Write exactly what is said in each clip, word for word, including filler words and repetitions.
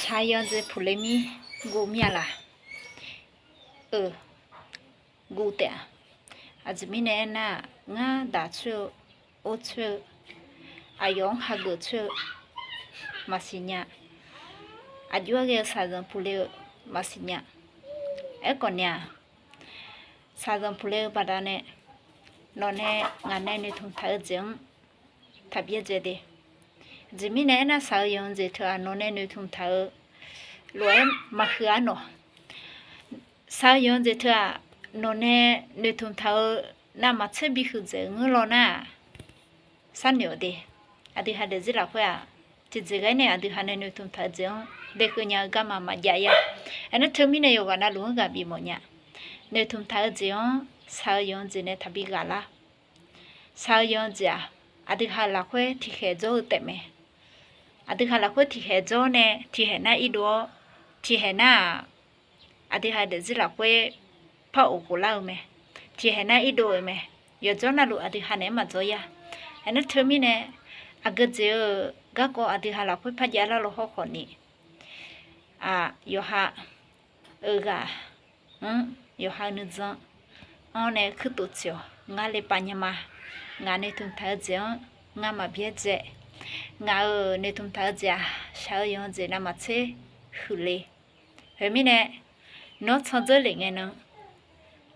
Shaqzanq jeq puqle mir guv mir-a laq? Eu, guv taef-a. Aqjeq mirnae aernar-aq, ngar daq coer-eu, or coer-eu, aqyawf-anr hageuf coer-eu maqsiq nya. Aqjox-aer ghae-eu shaqzanq puqle-eu maqsiq nya. Aerkhawf ni-aq, shaqzanq puqle-eu baqdanae nawqnae ngaq nae noeqtmq taq-eu jeq-anr taqbyaerdzae de. Aqjeq mirnae aernar, shaq-eu yanq-eu jeq teu-aq nawqnae noeqtmq taq-eu lof-aer maqhuiq-ar nawq. Shaq-eu yanq-eu jeq teu-aq nawqnae noeqtmq taq-eu navmaqtser bihuiq dzaeq-eu ngeur law nar-aq, sharnoeq-awq de. Aqdui ha daefzir lafkhoer-aq, tiqjeq ghae nae aqdui ha nae noeqtmq taq-eu jeq-anr daekheuv nya-eu garma maqjav ya. Aernar teumirnae yawqghaq navluf-anr ghaq bifmawf nya. Noeqtmq taq-eu jeq-anr shaq-eu yanq-eu jeq nae taqbi ghaq lar. Shaq-eu yanq-eu jeq-aq, aqdui ha lafkhoer tiqkhaeq dzawr-eu taefmae. Aqdui ha lafkhoer tiqkhaeq dzawr nae tiqkhaeq nar irdov-awr, tiqkhaeq nar-aq, aqdui ha daefzir lafkhoer par of khof lar-eu mae. Tiqkhaeq nar irdov-euq mae. Yawqdzawr navluf aqdui ha naeq-aer maqdzawr ya. Aernar teumirnae aqgeu jeq-eu garkawv aqdui ha lafkhoer par javlar law hawrkhawf ni, aq, yawqha-euq ghaq-anr, yawqha-eu nuijan-anr nae kuirtof tsoeq-awq. Ngar le pav nya ma. Ngaq noeqtmq taq-eu jeq-anr ngar maqbyaerdzae. Ngaq-euq noeqtmq taq-eu jeq-aq, shaq-eu yanq-eu jeq navmaqtser huiqle. Khoermirnae, nawr tsanr dzeur lef ngae nan,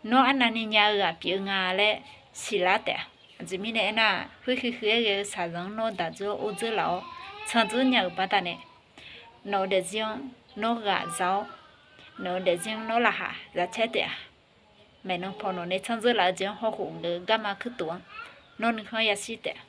nawr arnavni nya-eu ghaq pyeuf-eu nga laer siqlar taef-a. Aqjeq mirnae aernar-aq, khoerkhuiq khuiq-aer ghae-eu shaqzanq-anr nawr daq dzeur or dzeur laf-awr tsanr dzeur nya-euq baqdanae, nawq-eu daefzir-anr nawr ghaq za-awr, nawq-eu daefzir-anr nawr laqkhaq za caer taef-a. Maeqnan paw nawqnae tsanr dzeur laf-eu jeq-anr hawkhof geuf-eu garma kuirtof-anr nawr nuikhanr yashir taef-a.